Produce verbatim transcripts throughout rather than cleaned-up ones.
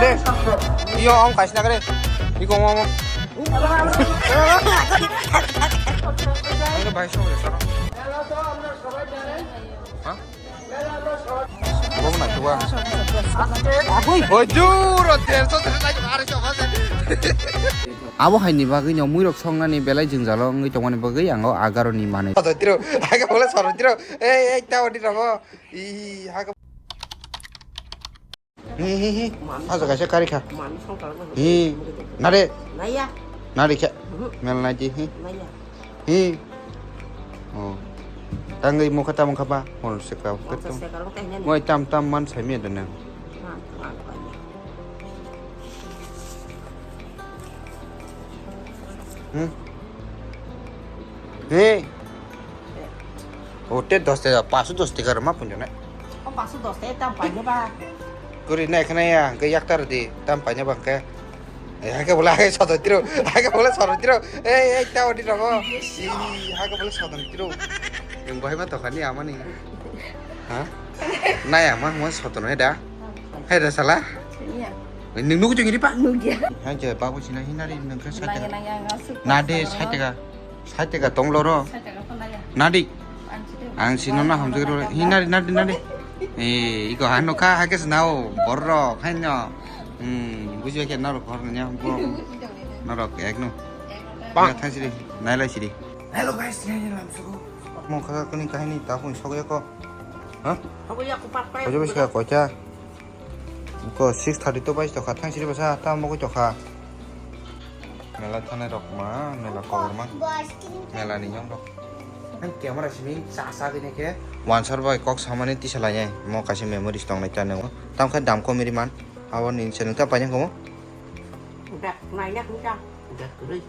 Iyo, om kaisa na kare. Iko, om, om. Ang bai song le saro. Ha? Bo na tuwa. Oi, juro, derso, derso, derso, are so, abo hai ni bagwi no muirok songnani belai jwngjalo wngwi tongmani bagwi ang o agaro ni manwi. Sotro tiro, aga bola sotro tiro. Ei, ei, ta odi rabo. I, ha. Hi, hi, hi. Aja kaisa kari kha. Hi. Nare. Naya. Nare kha. Mhm. Mel naji, hi. Naya. Hi. Oh. Tangwi mukha tamung khaba. Hol seka. Wangsa seka rong teh nyani. Moi tam tam man sai mi dana. Man, man, man. Hmm. Hi. Hote dos tega, paso dos tega roma punjone. O paso dos tega tam paine ba. Kuri na khana ya, ke yaktar di, tam paine ba ke. Eh, hake bola hake sotro tiro, hake bola sotro tiro. Eh, eh, ta odi rabo. Ih, hake bola sotro tiro. Yang bahai ma tokhani amani. Ha? Naya ma mo sotro ne da. Hai da sala. Iya. Nung nugu jeng iri pa? Nugya. Hai je babu sina hinari nung ke sate. Naya naya ngasuk. Nade sate ga. Sate ga tong loro. Sate ga pun naya. Nadi. Ang sino na hamjak ro. Hinari nadi nadi. Eh, iko hano kha hake snao borok haino. Hmm, buji ke norok hor nya borok. Norok ek no. Bang thang siri, nailai siri. Hello guys, ngai ngai lam suku. Mo kha kuni kahini ta pun sok ya ko. Ha? Hobo ya ko pat pai. Hojo bisa ko cha. Ko six thirty to bai to kha thang siri basa ta mo ko to kha. Mela thane rok ma, mela kor ma. Mela ni nyong rok. Ang camera simi cha sa gini ke. Wansar bai kok samani tisa lai mo kasi memories tong lai channel. Tam kha dam komiri man. Abo ni channel ta pai ko mo. Udah naina hingka. Udah kuri.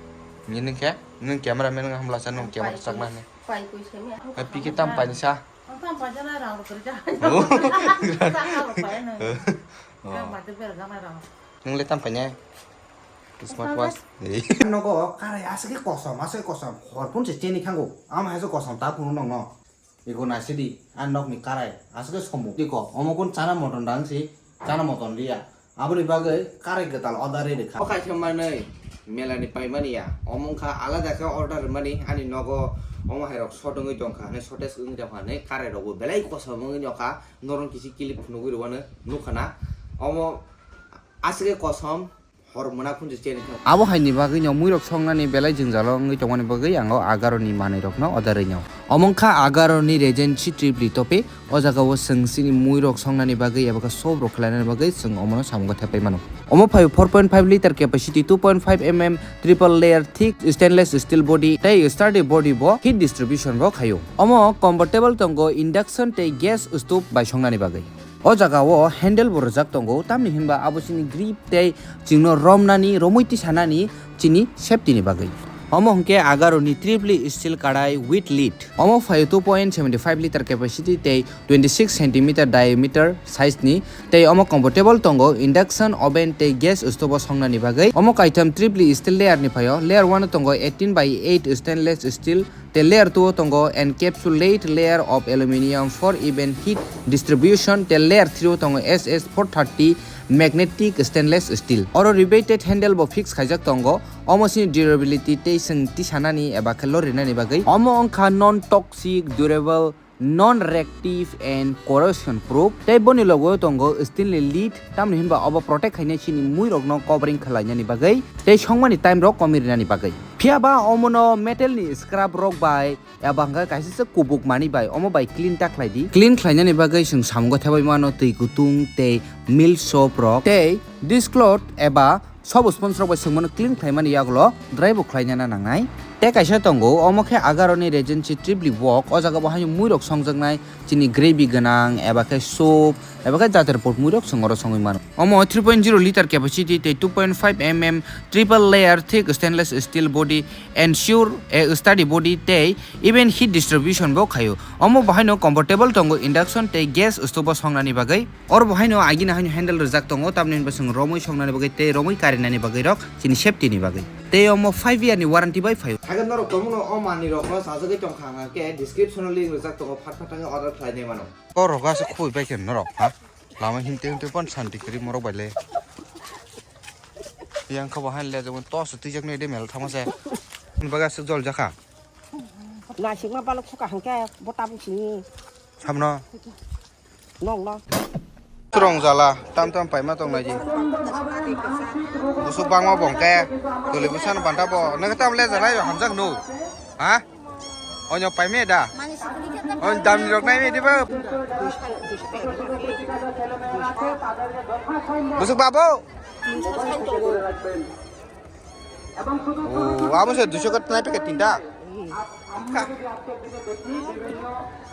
Ni nung ke? Nung camera man nung hamla sa nung camera sakna ni. Pai kui semi. Pi ke tam pai sa. Tam pai jana rang rok kerja. Oh. Rang rok pai nung. Oh. Rang mati ber jana rang. Nung le tam pai nya? Smart watch. Nogo karai aswk khe kosom, aswk khe kosom. Hor phone se cheni khango. Ama hai se kosom ta phone nong no. Iko naisidi, a nokni karai, aswk khe somuk. Iko, omo kun chana moton dang si, chana moton liya. Aboni bagwi karai kwtal order ri rwkha. O kaisa manwi melani paimani ya, omo wngkha alada khe order rwmani, ani nogo omo hairok short wngwi tongkha, hinwi shortage wngwi tongkha, hinwi karai rokbo belai kosom wngwi nokha, norok kisi clip phunugwi rwmano nukha na. Omo aswk khe kosom. Hor mona phunjak cheni thang. Abo hai ni bagwi no muirok songnani belai jwngjalo wngwi tongmani bagwi ang o agaro ni manwi rokno order rwino. Omo wngkha agaro ni regency tripli tope. O jaga o chwng chini muirok songnani bagwi eba khe sob rok khlainani bagwi chwng omono samungo thepai mano. Omo phaio four point five liter capacity, two point five M M triple layer thick stainless steel body tei sturdy body bo heat distribution bo khaio. Omo comfortable tongo induction tei gas stove bai songnani bagwi. O jaga o handle bo rwjak tongo, tamni hinba abo chini grip tei chwngno romnani, romwi tisanani chini safety ni bagwi. Omo hwnkhe agaro ni tripli steel kadai with lid. Omo phaio two point seven five liter capacity tei twenty six centimeter diameter size ni, tei omo comfortable tongo induction oven tei gas stove o songnani bagwi. Omo kaitham tripli steel layer ni phaio, layer one o tongo eighteen by eight stainless steel, tei layer two o tongo encapsulate layer of aluminium for even heat distribution, tei layer three o tongo S S four thirty magnetic stainless steel. Oro riveted handle bo fix khaijak tongo, omo sini durability tei chwng tisanani eba khe lorinani bagwi. Omo wngkha non toxic, durable, non reactive and corrosion proof. Tei boni logo tongo steel ni lid, tamni hinba obo protect khainai chini mui rokno covering khlainani bagwi tei songmani time rok komi rinani bagwi. Phiya ba omono metal ni scrap rok bai eba hwnkhe kaisa se kubuk manwi bai omo bai clean ta khlai di. Clean khlainani bagwi chwng samungo thebai mano twi kutung tei milk soap rok tei dishcloth eba soap sponge rok bai chwng mano clean khlaimani yagulo dry bo khlainani nangnai. Tei kaisa tongo, omo khe agaro ni regency tripli wok, o jaga bo haino mui rok songjaknai, chini gravy gwnang eba khe soup eba khe jater pot mui rok chwng oro songwi mano. Omo three point zero liter capacity tei two point five M M triple layer thick stainless steel body ensure a sturdy body tei even heat distribution bo khaio. Omo bo haino comfortable tongo induction tei gas stove o songnani bagwi. Oro bo haino agini haino handle rwjak tongo, tamni hinba chwng romwi songnani bagwi tei romwi karinani bagwi rok chini safety ni bagwi. Tei omo five year ni warranty bai phaio. Haikhe norok tongmano o manwi rokno chajagwi tongkha hwnkhe description o link rwjak tongo, phat phat thangwi order khlainai mano. Borok ase khoi bai khe norok, ha? Lama himte himte pon santi kwrwi morok bai le. Yang kha bo han le jabo tos twijak ni de mel thangma se. Ni baga sik jol jakha. Nasikma balok suka hangke bo tabuk sini. Samno. Nong no. Strong jala, tam tam paima tong nai ji. Busuk bangma bongke, tuli busan banta bo. Nang tam le jala yo hamjak no. Ha? Onyo paime da. On dam ni rok nai me diba. Busuk babo. Oh, abo se duiso ka nai packet tinta.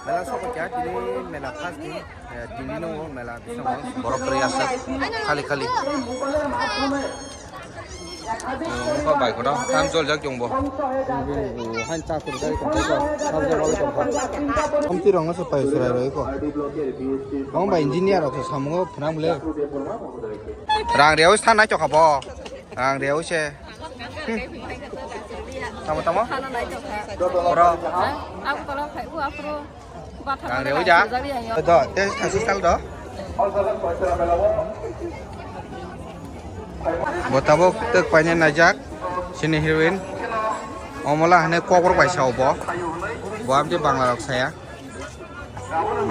Mela sabo kya tini mela first din, eh, tini no mela bisamo. Borok kri asa khali khali. Oh, bai kono tam jol jak jongbo. Han cha kuru dari kong ko, sab jol wale kong ko. Om ti rong se pai surai roi ko. Om bai engineer rok samungo phnang le. Rang riyawi sa nai chokha bo. Rang riyawi se. Hmm. Tamo, tamo? Oro. Rang riyawi da. Do, te thasi sal do. Bo tabuk tek paine najak. Sini heroine. Omola hane kokor bai sao bo. Bo amte Bangla rok saya.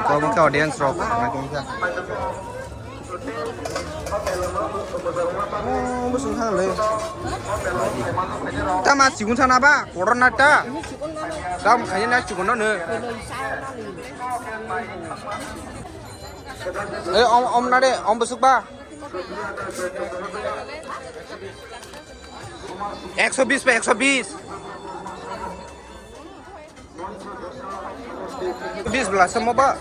Kau mungkin audience rok, nai kau mungkin. Oh, busung sana le. Tama sikun sana ba, corona ta. Tam kaya na sikun no ne. Eh, om, om na de, om busuk ba. Ekso bis ba, ekso bis. Bis bela samo ba.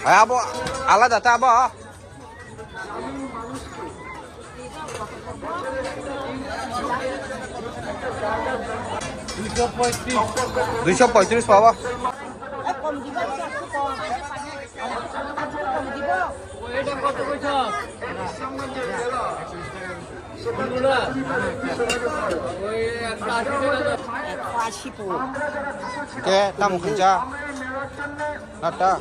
Hai abo alada ta abo. Duiso poitris baba. Ke tamo khencha. Nata.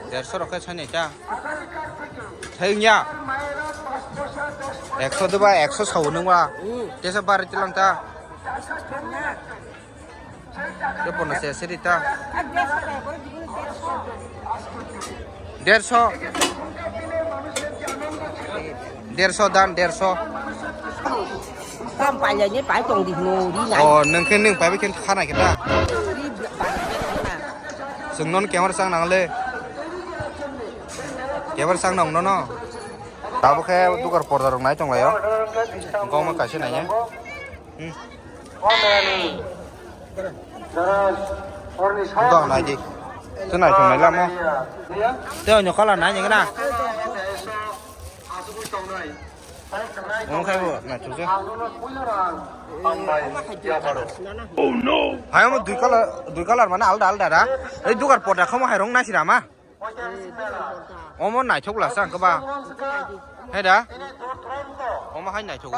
Derso rok khe sani ta. Thengya. Ekso doba, ekso sao nungwa. Tesa bari tilang ta. Yo pono se seri ta. Derso. Derso dan, derso. Tam pailani pai tong di no ri nai. Oh, nung khe nung pai khe khana khe ta. Ri ba-, ba-, ba-, ba. Sung non camera sang nang le. Camera sang nang no no. Tabo khe dugar porda rok nai tong lai o. Kok ma kaisa nai ya. Hmm. Dong nai di. Tu nai tong nai lamo. Te onyo kala nai ni na. Omo khai bo nai tong se. Oh no. Hai omo dui color, dui color mane alda alda da. Ei dugar porda khomo hai rong nai sira ma. Omo naithok lasa ang khe ba. Hai da? Omo hai naithok.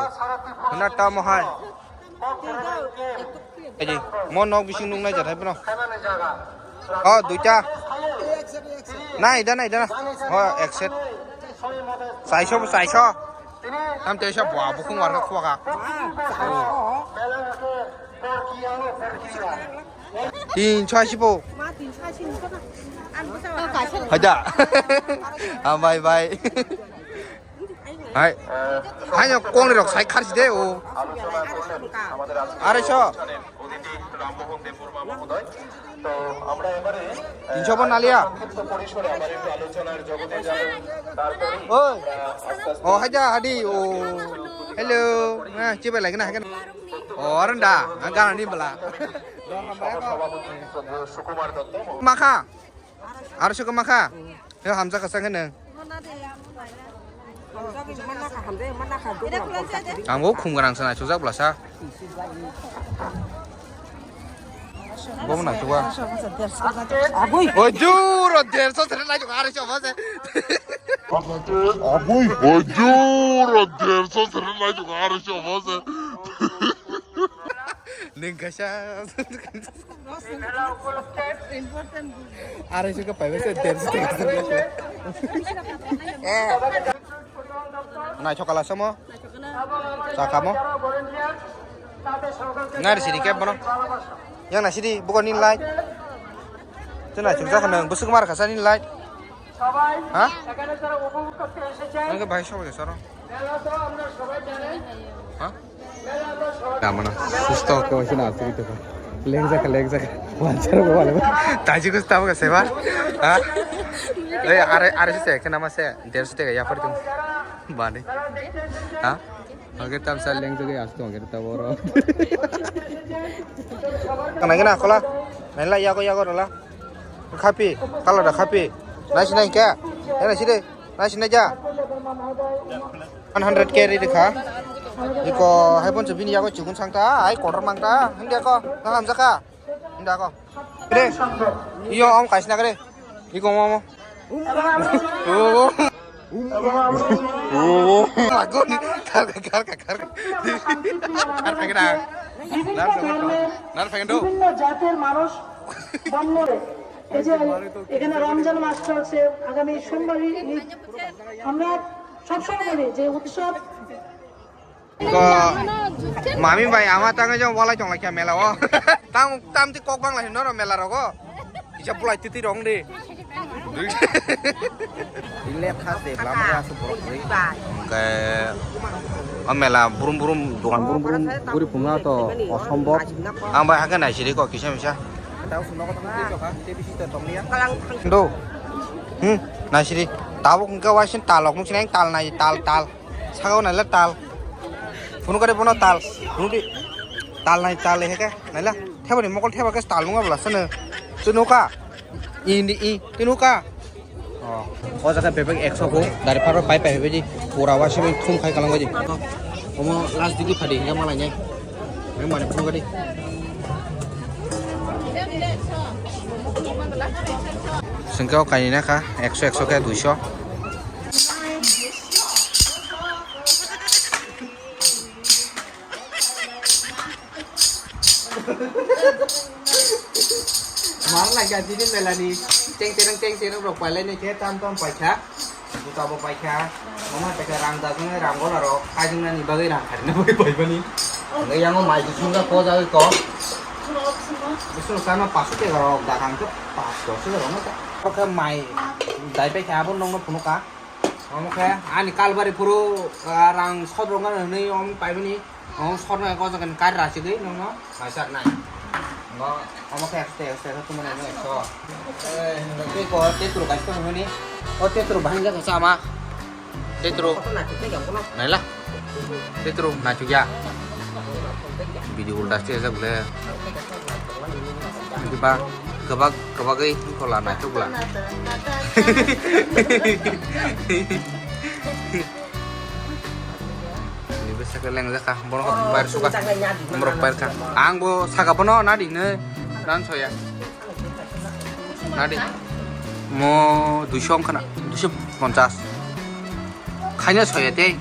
Hwnna ta omo hai. Hai di, mo nok bising nung nai jathai bono. Oh, duita. Nai da, nai da. Oh, ek set. Saiso, saiso. Tam te sa bua bukhung warga khua ka. Tinso asi po. Haida. Amai bai. Hai. Hai no kong rok sai khar si de o. Are so. Tinso bo nalia. Oi. Oh haida hadi o. Hello. Nah, chibai lagi nah kan. Oh, aro da, ang gana ni bela. Makha. Aro soko makha. He hamjak ka sang nang. Ang bo khum garang sana chujak bela sa. Bo na chuwa. Oi, juro derso sere lai chuwa aro chuwa se. Oi, juro derso sere lai chuwa aro chuwa se. Nwng kaisa. Arai suka pai bese der suka. Eh. Nai chokala samo. Chakamo. Nari siri kep bono. Yang nai siri bukan nilai. Tena chukja kana busuk mar kasa nilai. Ha? Ang ke bahai sobo saro. Ha? Damana susto ko sina asiri to. Leng jaka leng jaka. Wajar ko wala. Taji ko stabo ka seba. Ha? Eh, are are se ke nama se. Derso te ya par tum. Bani. Ha? Oke tam sa leng jaka asto oke ta boro. Kana kana kola. Menla ya ko ya ko rola. Khapi, kalo da khapi. Nai sinai kya? Nai sinai de. Nai sinai ja. One hundred carry de kha. Iko hai pon bini yago chukun sangta, ai kotor mangta. Hindi ako, ngalam jaka. Hindi ako. Kre. Iyo om kaisna kre. Iko momo. Oh. Oh. Lago ni. Kar kar kar kar. Kar kar kar. Nar pegdo. Nar pegdo. বিভিন্ন জাতের মানুষ বন্ধ এই যে এখানে রমজান মাস চলছে, আগামী সোমবারই ঈদ। আমরা সবসময় বলি যে উৎসব Ko mami bai ama tang jong walai tong lai kya mela o. Tang tam ti kok bang lai no mela rogo. Isa pulai titi rong de. Ile kha de lama ya su borok ni. Ke o mela brum brum dokan brum brum guri phunga to osombob. Ang bai haga nai siri ko kisa misa. Do. Hmm, nai siri. Tabuk hingke waising talok nuk sinai tal nai tal tal. Sakao naila tal. Phunukha de bono tal. Phunukdi. Tal nai tal heke. Naila. Thebani mokol theba ke tal nunga bla sene. Twi nukha. I ni i. Twi nukha. Oh. O jaga bebek ekso ko. Dari pharo pai pai beji. Pura wa simi thum khai kalang beji. Omo last digi phadi hingke malai nai. Nang mane phunukha di. Sengke o kainwi nakha ekso ekso khe duiso. Mar lai ka dini melani teng tereng teng tereng rok pailai nai khe tam tam paikha. Buta bo paikha. Mama teka rang da jeng rang gola rok kajing nani bagwi rang kharina bagwi paibani. Ngai yango mai jisung ga ko jagwi ko. Bisu sana pasu teka rok da kang to pas dos teka rok ta. Oke mai dai paikha abo nongno phunukha. Omo khe ani kalbari phuru, ah, rang sot rok nani hwnwi omo paibani. Omo sot rok ko jagan kar rachigwi nongno. Paisa nai. Ngo, omo khe ekso, ekso, ekso, tumani ekso. Eh, tei ko, tei turu kaisa tongmani. O tei turu bahai jaka sama. Tei turu. Naila. Tei turu, nachukya. Video ulta se jak le. Diba, kebak, kebak ei, kola nachuk la. Ini bisa keleng jaka, borok bayar suka. Borok bayar kha. Ang bo saka pono nadi ne ran soya. Nadi. Mo duiso wngkha na, duiso ponchas. Khaina soya tei.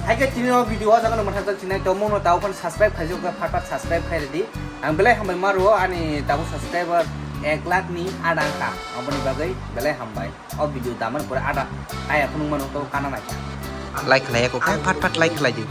Hai khe tini o video o jaga no mwthangkha chinai to mungno tao phano subscribe khaijak kha phat phat subscribe khai redi. Ang belai hambai ma rwo ani tabuk subscriber ek lakh ni ada wngkha. Aboni bagwi belai hambai. O video daman pore ada aya phunuk mano to kana naikha. Like khlai ko kha phat phat like khlai di.